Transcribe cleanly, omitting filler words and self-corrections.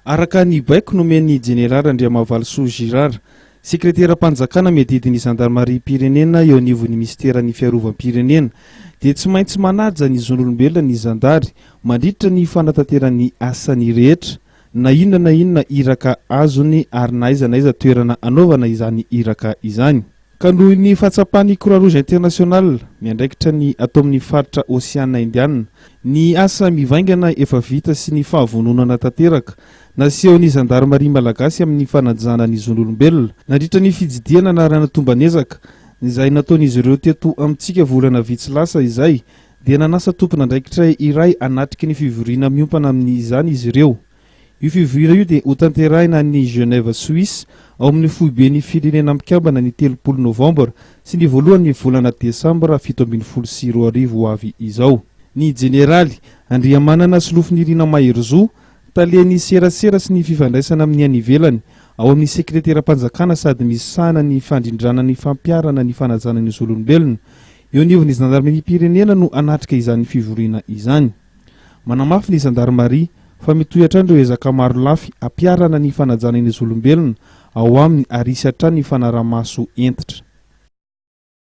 Araka ny baiko nomen'ny Jeneraly Randriamahavalisoa Girard, Sekreteram-panjakana miadidy ny Zandarimariam-pirenena eo anivon'ny Minisiteran'ny Fiarovam-pirenena, dia tsy maintsy manaja ny zon'olombelona ny zandary mandritra ny fanatanterany ny asany rehetra, na inona na inona iraka azony ary na aiza na aiza toerana anaovana izany iraka izany. Ka noho ny fahatsapan'ny Croix Rouge International, miandraikitra ny ato amin'ny faritra Oseana Indiana, ny asa mivaingana efa vita sy ny fahavononana tanteraka nasehon'ny zandarimaria malagasy amin'ny fanajana ny zon'olombelona nandritra ny fitsidihana anarana tomban'ezaka izay nataon'izy ireo teto amintsika volana vitsy lasa izay dia nanasa tompon'andraikitra iray hanatrika ny fivoriana miompana amin'izany izy ireo. Io fivoriana io dia hotanterahina any Genève Suisse ao amin'ny foiben'ny Firenena Mikambana ny 30 novambra sy ny voalohan'ny volana desambra 2017 ho avy izao. Ny Jeneraly Andriamanana Solofonirina Maherizo, Talen'ny serasera sy ny fifandraisana amin'ny any ivelany ao amin'ny sekreteram-panjakana sady misahana ny fandrindrana ny fampiharana ny fanajana ny zon'olombelona eo anivon'ny zandarimeriam-pirenena no hanatrika izany fivoriana izany. Manamafy ny zandarimaria fa mitohy hatrany ireo ezaka maro lafy hampiharana ny fanajana ny zon'olombelona ao aminy ary hisy hatrany ny fanaraha-maso hentitra.